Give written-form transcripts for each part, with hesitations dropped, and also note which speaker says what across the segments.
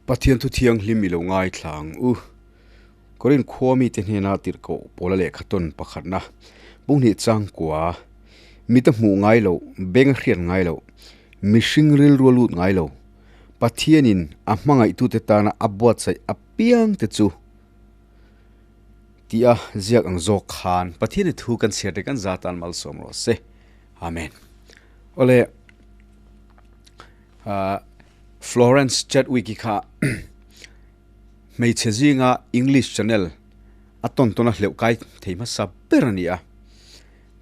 Speaker 1: Pathian thu thianghlim i lo ngaithla ang u. Korin khua mite hnena tirhkoh pawla lehkha tawn pakhatna Bunghnih changkua mita hmuh ngai loh, beng a hriat ngai loh, mihring rilru a lut ngai lo, Pathianin a hmangaihtute tana a buatsaih apiangte chu tih a ziak ang zawk khan Pathian i thu kan chhiar te kan za tan malsawm rawh se. Amen. Awle Florence Chadwick-i kha hmeichhe zinga English Channel a tawn tawn a hleuh kai thei hmasa ber a ni a.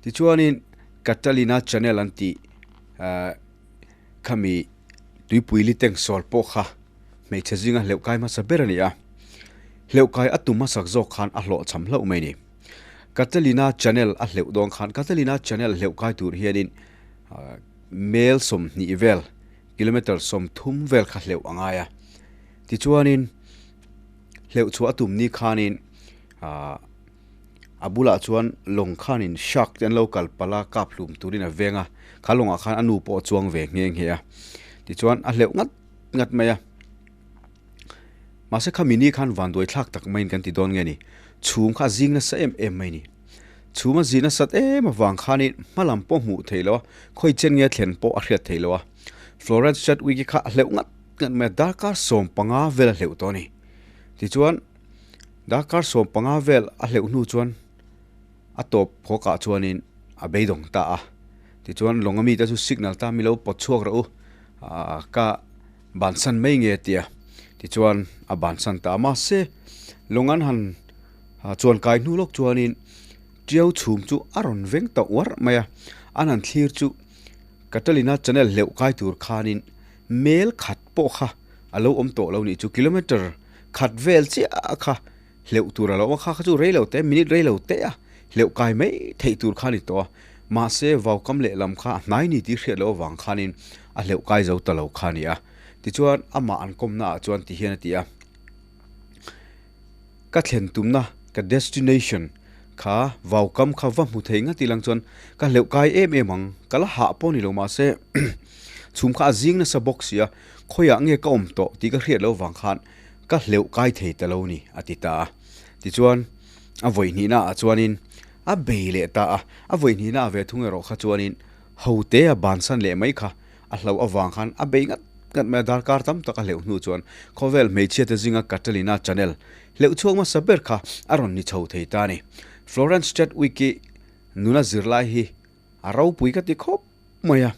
Speaker 1: Tichuanin Catalina Channel an tih khami tuipui liteng sawl pawh kha hmeichhe zinga hleuh kai hmasa ber a ni a. Hleuh kai a tum hmasak zawk khan a hlawhchham hlauh mai a ni. Catalina Channel a hleuh dawn khan Catalina Channel hleuh kai tur hianin Mel 20 vel, kilometre 30 vel kha hleuh a ngai a. Tichuanin hleuh chhuah a tum ni khanin ahh a bulah chuan lawng khanin shark te an lo kal palh a, kap hlum turin a veng a, kha lawngah khan a nu pawh a chuang ve nghe nghe a. Tichuan a hleuh ngat ngat mai a. Mahse khami ni khan vanduai thlak tak maiin kan ti dawn nge ni, chhum kha a zing nasa em em mai ni. Chhum a zih nasat em avang khanin hma lam pawh hmuh theih loh a, khawi chen nge thlen pawh a hriat theih loh a. Florence Chadwick-i kha a hleuh ngat ngat mai a, darkar 15 vel a hleuh tawh a ni. Tichuan, darkar 15 vel a hleuh hnu chuan a tawp phawkah chuanin a beidawng ta a. Tichuan, lawng ami te chu signal ta mi lo pawt chhuak rawh u, ka bansan mai nge tia. Tichuan, a bansan ta a, mahse, lawng an han Chuan kai hnu lawk chuanin Tiau chhum chu a rawn veng ta uar mai a, an han thlir chu Catalina Channel hleuh kai tur khanin mel khat pawh kha a lo awm tawh lo nih chu, kilometre khat vel chiah kha hleuh tur a lo awm a, kha kha chu rei lo te, minute rei lo te a hleuh kai mai theih tur kha a ni tawh a, mahse vaukam lehlam kha a hnai ni tih hriat loh avang khanin a hleuh kai zo ta lo kha a ni a, tichuan amah an kawmna ah chuan ti hian a ti a. Ka thlen tumna, ka destination, kha vaukam kha va hmu thei ngat ilang chuan ka hleuh kai em em ang, ka la hah pawh ni lo mahse chhum kha a zing nasa bawk si a, khawiah nge ka awm tawh tih ka hriat loh vang khan ka hleuh kai thei ta lo ni a ti ta a. Tichuan a vawihnihna ah chuanin a bei leh ta a, a vawihnihna ah ve thung erawh kha chuanin hote a bansan leh mai kha A hlauh avang khan a bei ngat ngat mai a, darkar tam tak a hleuh hnu chuan khawvel hmeichhia te zinga Catalina Channel hleuh chhuak hmasa ber kha a rawn ni chho thei ta a ni. Florence Chadwick-i nuna zirlai hi a ropui ka ti khawp mai a,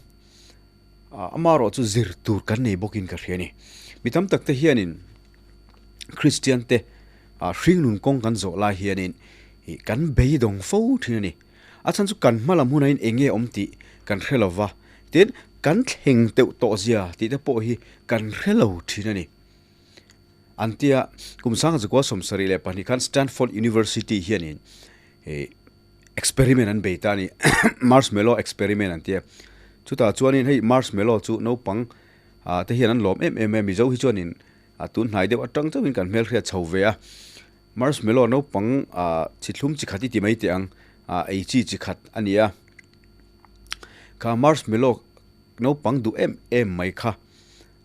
Speaker 1: amaherawh chu zir tur kan nei bawkin ka hria a ni. Mi tam tak te hianin Kristian te hringnun kawng kan zawh lai hianin kan beidawng fo thin a ni. A chhan chu kan hma lam hunah hian eng nge awm tih kan hre lo va, tin kan thleng teuh tawh zia tih te pawh hi kan hre lo thin a ni. An tia kum sanga zakua 72 khan Stanford University hianin ih experiment an bei ta a ni, marshmallow experiment an tia. Chutah chuanin hei marshmallow chu naupang ah te hian an lawm em em a, Mizo hi chuanin a tun hnai deuh atang chauhin kan hmelhriat chho ve a. Marshmallow naupang ah chi thlum chi khat i ti mai teh ang ah ei chi chi khat a ni a. Kha marshmallow naupang duh em em mai kha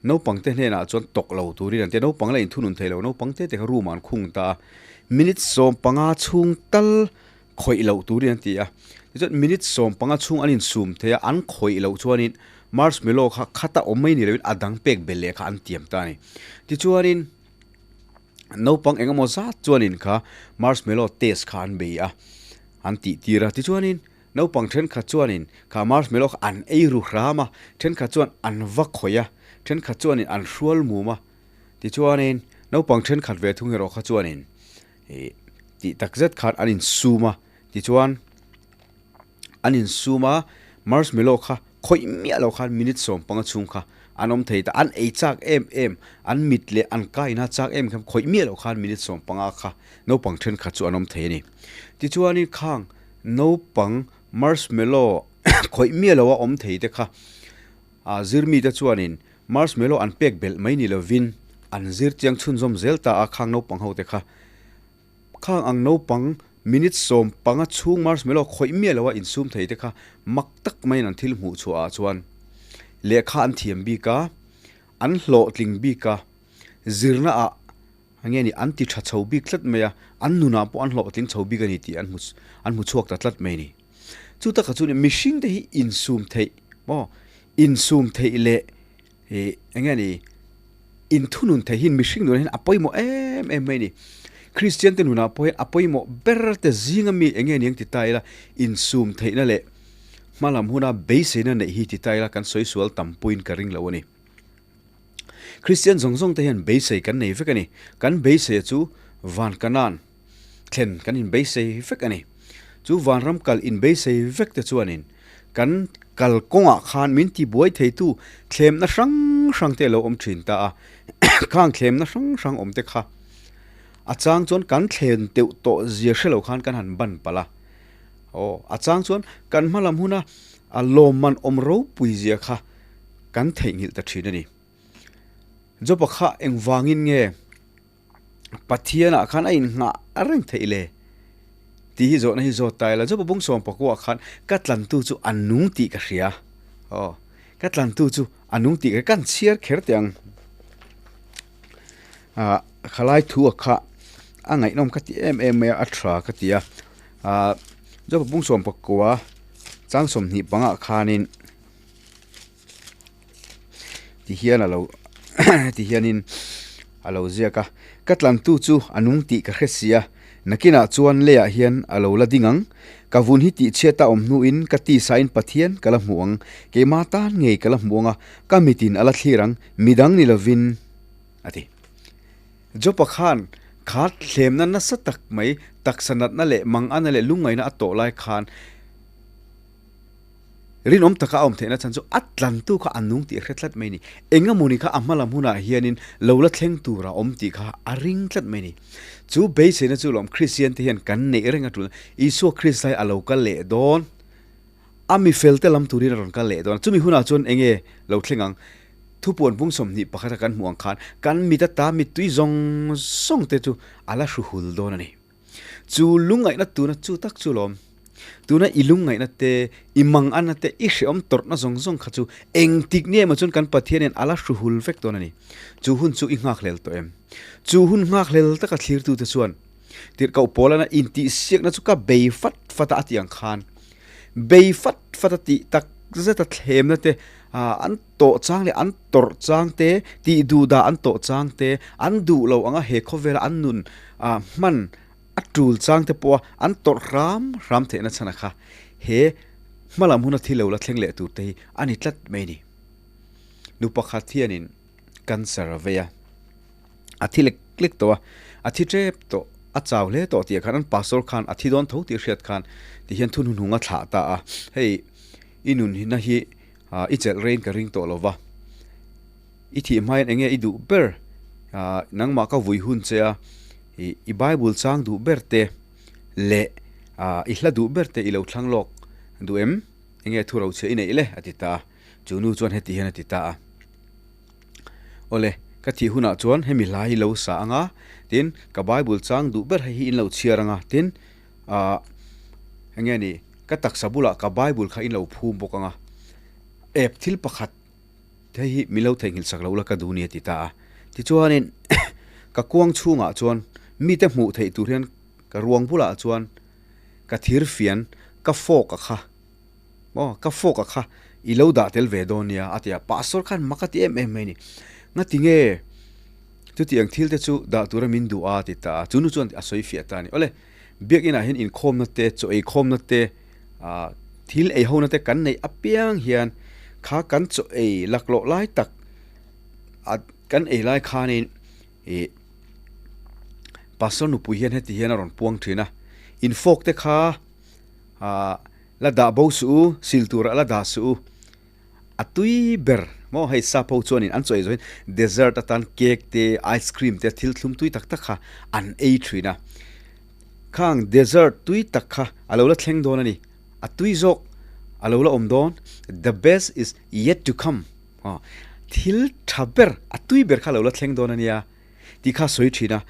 Speaker 1: naupang te hnenah chuan tawk lo turin an ti a, naupang la inthunun thei lo naupang te te kha room ah an khung ta a, minute 15 chhung tal khawih loh turin an ti a, tichuan minute 15 chhung an insum thei a, an khawih loh chuanin marshmallow kha khata awm mai ni loin a dang pek belh leh kha an tiam ta a ni. Tichuanin. Naupang eng emaw zat chuanin kha marshmallow test kha an bei a, an tih tir a. Tichuanin naupang thenkhat chuanin kha marshmallow kha an ei ru hram a, thenkhat chuan an va khawih a, thenkhat chuanin an hrual mum a. Tichuanin naupang thenkhat ve thung erawh kha chuanin ih tih tak zet khan an insum a, tichuan an insum a, marshmallow kha khawih miah loh khan minute 15 chhung kha an awm thei ta, an ei chak em em, an mit leh an ka inha chak em khan khawih miah loh khan minute 15 kha naupang thenkhat chu an awm thei a ni. Tichuanin khang naupang marshmallow khawih miah loha awm thei te kha ah zirmite chuanin marshmallow an pek belh mai ni lovin an zir chiang chhunzawm zel ta a khang naupang ho te kha. Khang ang naupang minute 15 chhung marshmallow khawih miah loha insum thei te kha mak tak maiin an thil hmuh chhuah ah chuan lehkha an thiam bik a, an hlawhtling bik a, zirna ah nge ni an ti tha chho bik tlat mai a, an nunah pawh an hlawhtling chho bik a ni tih an hmu an hmu chhuak ta tlat mai a ni. Chu takah chuan mihring te hi insum theih maw insum theih leh ih eng nge ni inthunun theih hi mihring nunah hian a pawimawh em em mai a ni. Kristian te nunah pawh hian a pawimawh ber te zinga mi eng nge ni ang ti ta ila insum theihna leh hmalam huna beiseina neih hi ti ta ila kan sawi sual tam puiin ka ring lo a ni. Kristian zawng zawng te hian beisei kan nei vek a ni. Kan beiseia chu van kanan thlen kan inbeisei vek a ni. Chu vanram kal inbeisei vek te chuanin kan kal kawngah khan min tibuai theitu thlemna hrang hrang te a lo awm thin ta a. Khang thlemna hrang hrang awm te kha a chang chuan kan thlen teuh tawh zia hre lo khan kan han ban palh a. Aw, a chang chuan kan hma lam huna a lawmman awm ropui zia kha kan theihnghilh ta thin a ni. Job-a kha engvangin nge Pathianah khan a inngah reng theih le? Tih hi zawhna hi zawt ta ila, Job-a bung sawm pakua khan ka tlantu chu a nung tih ka hria. Aw, ka tlantu chu a nung tih ka kan chhiar kher teh ang. Ah, khalai thu a kha a ngaihnawm ka ti em em mai a, a tha ka ti a. Ah, Job-a bung sawm pakua chang sawmhnih pangah khanin Ti hian a lo ti hianin a lo ziak a, Ka tlantu chu a nung tih ka hre si a, nakinah chuan leiah hian a lo la ding ang. Ka vun hi tihchhiat a awm hnuin ka tisain Pathian ka la hmu ang, keimah tan ngei ka la hmu ang a, ka mitin a la thlir ang, midang ni lovin, a ti. Jopa khan kha thlemna nasa tak mai, taksa natna leh mangana leh lungngaihna a tawh lai khan, Rinawm taka a awm theihna chhan chu a tlantu kha a nung tih a hre tlat mai a ni. Engemawni kha a hma lam hunah hianin lo la thleng tur a awm tih kha a ring tlat mai a ni. Chu beiseina chu lawm Kristian te hian kan neih reng a tul. Isua Krista hi a lo kal leh dawn. A mi fel te lam turin a rawn kal leh dawn a. Chumi hunah chuan enge lo thleng ang? Thupuan bung 21 a kan hmuh ang khan kan mit ata mittui zawng zawng te chu a la hru hul dawn a ni. Chu lungngaihna tuna chu tak chu lawm. Tuna i lungngaihna te, i manganna te, i hrehawm tawrhna zawng zawng kha chu engtik ni emaw chuan kan Pathian hian a la hru hul vek dawn a ni. Chu hun chu i nghakhlel tawh em? Chu hun nghakhlel taka thlirtute chuan Tirhkoh Paulana intihsiakna chu ka bei fat fat a a tih ang khan bei fat fat a tih tak zeta thlemna te, an tawh chang leh an tawrh chang te, tih duh dah an tawh chang te, an duh lo anga he khawvela an nun hman a tul chang te pawha an tawrh hram hram theihna chhan a kha he hmalam huna thi lo la thleng leh tur te hi a ni tlat mai a ni. Nu pakhat hianin cancer a vei a, a thi lek lek tawh a, a thi tep tawh, a chau hle tawh tih ah khan an pastor khan a thi dawn tho tih a hriat khan ti hian thunhunhung a thlah ta a, hei i nun hina hi Ah, i chelh rein ka ring tawh lo va. I thih hmain enge i duh ber? Ah, nangmah ka vui hun che a, i, i Bible chang duh ber te leh ah, i hla duh ber te i lo thlang lawk duh em? Enge thu ro chhia i neih le? a ti ta a. Chu nu chuan heti hian a ti ta a. Awle, ka thih hunah chuan hemi hla hi lo sa ang a, tin, ka Bible chang duh ber hei hi in lo chhiar ang a, tin, ah, enge ni, Ka taksa bulah ka Bible kha in lo phum bawk ang a, ep thil pakhat hei hi min lo theihnghilh sak lo la ka duh ni a ti ta a. Tichuanin ka kuang chhungah chuan mite hmuh theih tur hian ka ruang bulah chuan ka thir fian ka fork a kha maw ka fork a kha i lo dah tel ve dawn nia a ti a, pastor khan mak a ti em em mai a ni. Ngatinge chutiang thil te chu dah tura min duh a ti ta a, chu nu chuan a sawi fiah ta a ni. Awle. Biakinn ah hian inkhawmna te, chaw eikhawmna te, ah thil eihona te kan neih apiang hian kha kan chaw ei laklawh lai tak a kan ei lai khanin ih pastor nupui hian heti hian a rawn puang thin a, infawk te kha ah la dah bo suh u, sil turah la dah suh u. A tui ber maw hei sap ho chuanin an chaw ei zawhin dessert atan cake te ice cream te thil thlum tui tak tak kha an ei thin a, khang dessert tui tak kha a lo la thleng dawn a ni, a tui zawk a lo la awm dawn the best is yet to come aw thil tha ber a tui ber kha a lo la thleng dawn a nia tih kha a sawi thin a.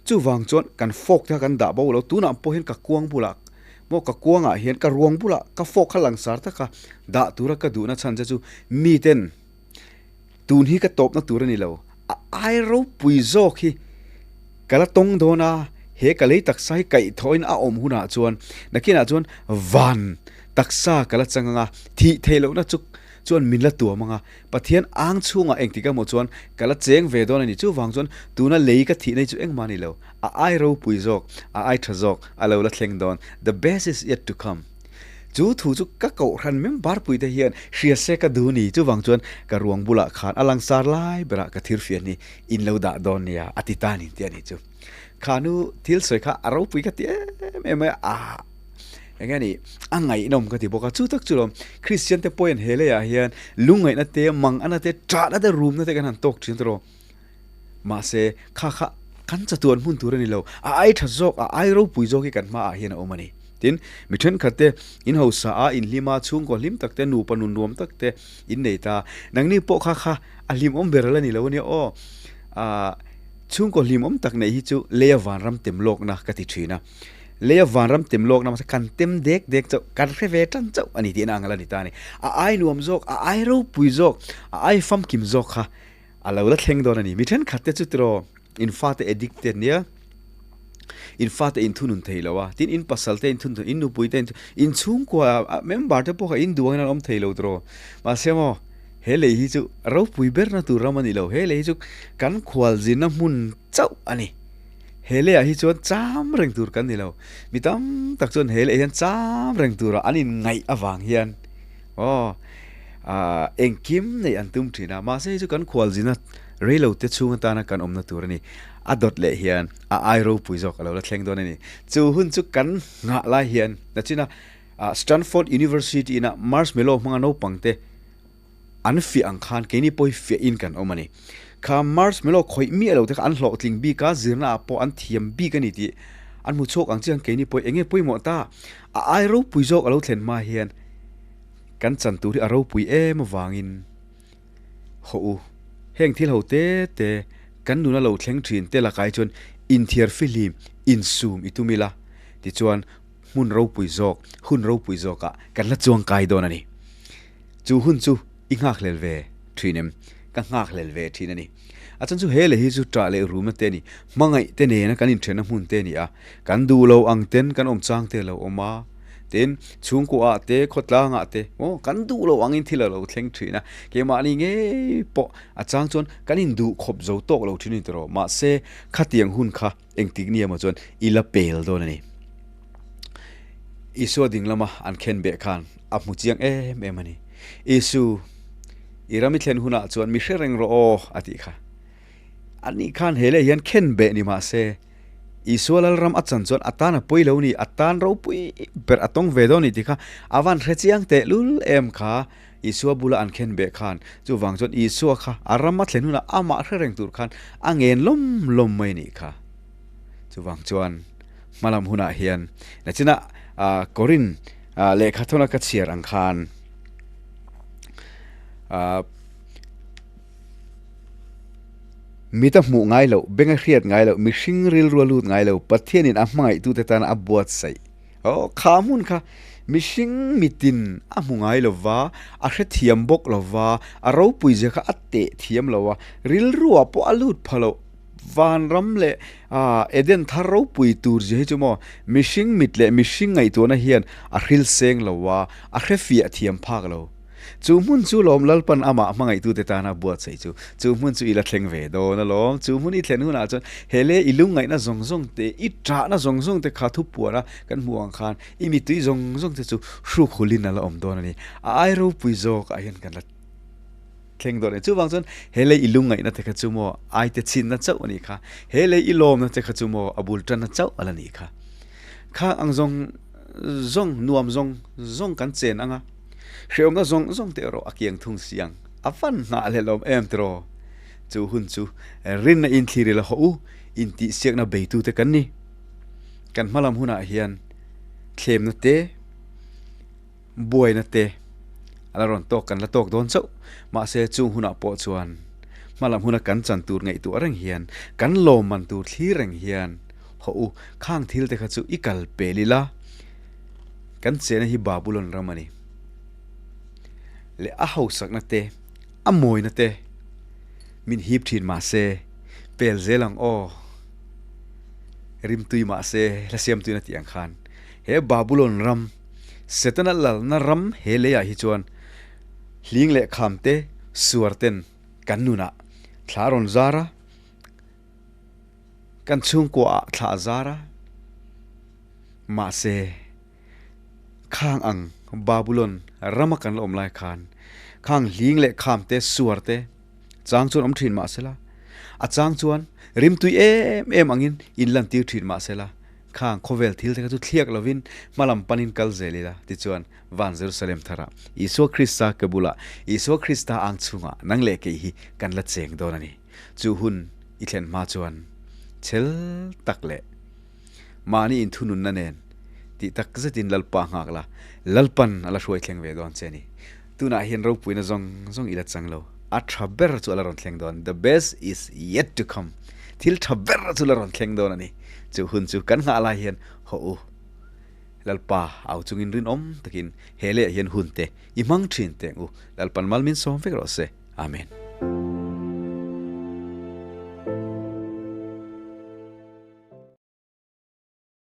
Speaker 1: Chuvang chuan kan fork te kha kan dah bo lo, tunah pawh hian ka kuang bulah maw ka kuangah hian ka ruang bulah ka fork kha langsar taka dah tura ka duhna chhan che chu miten tun hi ka tawpna tur a ni lo, A ai ropui zawk hi ka la tawng dawn a, he ka lei taksa hi kaihthawhin a awm hunah chuan nakinah chuan van taksa ka la chang ang a, thih theih lohna chu chuan min la tuam ang a, Pathian ang chhungah engtik emaw chuan ka la cheng ve dawn a ni. Chuvang chuan tuna lei ka thihna hi chu engmah a ni lo, a ai ropui zawk, a ai tha zawk a lo la thleng dawn, the best is yet to come. Chu thu chu ka kohhran member puite hian hria se ka duh ni, chuvang chuan ka ruang bulah khan a langsar lai berah ka thirfian hi in lo dah dawn nia a ti ta ni tih a nih chu. Kha nu thil sawi kha a ropui ka ti em em mai a, ah eng nge ni a ngaihnawm ka ti bawk a, chu tak chu lawm Kristian te pawhin he leiah hian lungngaihna te, mangana te, ṭahna te, rumna te kan han tawk ṭhin tawh. Mahse, kha kha kan chatuan hmun tur a ni lo, a ai tha zawk, a ai ropui zawk hi kan hmaah hian a awm a ni. Tin, mi thenkhat te in hausa a, in hlim a, chhungkaw hlim tak te, nupa nun nuam tak te in nei ta. Nangni pawh kha kha a hlimawm ber la ni lo a nia aw. Ahh, chhungkaw hlimawm tak neih hi chu leia vanram tem lawkna ka ti thin a. Leia vanram tem lawkna mahse kan tem dek dek chauh, kan hre ve tan chauh a ni tihna ang la ni ta a ni. A ai nuam zawk, a ai ropui zawk, a ai famkim zawk kha A lo la thleng dawn a ni. Mi thenkhat te chu tiraw in fate addicted nia, in fate in thunun thei lo a, tin in pasal te in thunun, in nupui te in in chhungkua member te pawh kha in duangin an awm thei lo tiraw. Mahse maw he lei hi chu ropui berna tur ram a ni lo, he lei hi chu kan khualzinna hmun chauh a ni. He leiah hi chuan cham reng tur kan ni lo. Mi tam tak chuan he leiah hian cham reng tura an inngaih avang hian Aw, ah, engkim neih an tum thin a, mahse hei chu kan khualzina reilo te chhung atana kan awmna tur a ni. A dawt leh hian a ai ropui zawk a lo la thleng dawn a ni. Chu hun chu kan nghah lai hian nachina ah Stanford University ina marshmallow hmanga naupang te an fiah ang khan keini pawh hi fiah in kan awm a ni. Kha marshmallow khawih miah lo te kha an hlawhtling bik a, zirna ah pawh an thiam bik a ni tih an hmu chhuak ang chiang keini pawh enge pawimawh ta? A ai ropui zawk a lo thlen hma hian kan chan tur hi a ropui em avangin haw u. Heng thil ho te te kan nuna lo thleng thin te lakah hi chuan inthiar fihlim, insum i tum ila tichuan hmun ropui zawk, hun ropui zawkah kan la chuangkai dawn a ni. Chu hun chu i nghakhlel ve thin em? Ka nghakhlel ve thin a ni. A chan chu he leh hi chu ṭah leh rumna te a ni. Hmangaih te nena kan inṭhenna hmun te a ni a. Kan duh lo ang ten kan awm chang te a lo awm a. Tin, chhungkuaah te, khawtlangah te, aw, kan duh lo angin thil a lo thleng ṭhin a. Keimahni ngei pawh a chang chuan kan induh khawp zo tawk lo ṭhin a ni tawh. Mahse, khatiang hun kha engtik ni emaw chuan i la pel dawn a ni. Isua ding lama an khen beh khan a hmu chiang em em a ni. Isu, i ram i thlen hunah chuan mi hre reng rawh aw, a tih kha. Ani khan he leh hian khen beh ni mah se, Isua Lalram a chan chuan a tan a pawi lo ni, a tan ropui ber a tawng ve dawn ni tih kha a van hre chiang teh lul em kha. Isua bula an khen beh khan, chuvang chuan Isua kha a ram a thlen hunah amah hre reng tur khan a ngen lawm lawm mai nih kha. Chuvang chuan hmalam hunah hian nachina Korin lehkha thawna ka chhiar ang khan mita hmuh ngai loh, benga hriat ngai loh, mihring rilru a lut ngai lo, Pathianin a hmangaihtute tana a buatsaih. Aw, kha hmun kha mihring mitin a hmu ngai lo va, a hrethiam bawk lo va, a ropui zia kha a teh thiam lo a, rilruah pawh a lut pha lo. Vanram leh Eden thar ropui tur zia hi chu maw mihring mit leh mihring ngaihtuahna hian a hril seng lo a, a hrefiah thiam phak lo. Chu hmun chu lawm Lalpan amah hmangaihtute tana buatsaih chu, chu hmun chu i la thleng ve dawn alawm. Chu hmun i thlen hunah chuan he le i lungngaihna zawng zawng te, i ṭahna zawng zawng te kha thupuana kan hmuh ang khan i mittui zawng zawng te chu hruk hulin a la awm dawn a ni. A ai ropui zawkah hian kan la thleng dawn a ni. Chuvang chuan he lei i lungngaihna te kha chu maw ai te chhinna chauh a nih kha, he lei i lawmna te kha chu maw a bul ṭanna chauh a la nih kha. Khang ang zawng zawng nuam zawng zawng kan chen ang a. Hrehawmna zawng zawng te erawh a kiang thung si ang. A van nghahhlelh awm em tiraw? Chu hun chu rinna inthlir ila haw u, intihsiakna beitute kan ni. Kan hmalam hunah hian thlemna te, buaina te a la rawn tawk kan la tawk dawn chauh. Mahse chung hunah pawh chuan hmalam huna kan chan tur ngaihtuah reng hian, kan lawmman tur thlir reng hian haw u, khang thil te kha chu i kal pel ila. Kan chena hi Babulon ram a ni. Leh a hausakna te, a mawina te. Min hip thin mah se, pel zel ang aw. Rimtui mah se, hla siamtuin a tih ang khan. He Babulon ram, Setana lalna ram he leiah hi chuan hling leh kham te, suar ten kan nunah thla a rawn zar a, kan chhungkuaah thla a zar a, mahse, Khang ang Babulon rama kan la awm lai khan khang hling leh kham te, suar te chang chuan awm thin mah sela, a chang chuan rimtui em em angin in lantir thin mah sela, khang khawvel thil te kha chu thliak lovin hmalam panin kal zel ila tichuan van Jerusalem tharah Isua Krista ke bulah Isua Krista ang chhungah nang leh kei hi kan la cheng dawn a ni. Chu hun i thlen hma chuan chhel tak leh. Mahni inthununna nen tih tak zetin Lalpa nghak la, Lalpan a la hruai thleng ve dawn che a ni. Tunah hian ropuina zawng zawng i la chang lo. A tha ber chu a la rawn thleng dawn. The best is yet to come. Thil tha ber chu la rawn thleng dawn a ni. Chu hun chu kan nghah lai hian haw u. Lalpa au chungin rinawm takin he leh hian hun te i hmang thin teng u. Lalpan mal min sawm vek rawh se. Amen.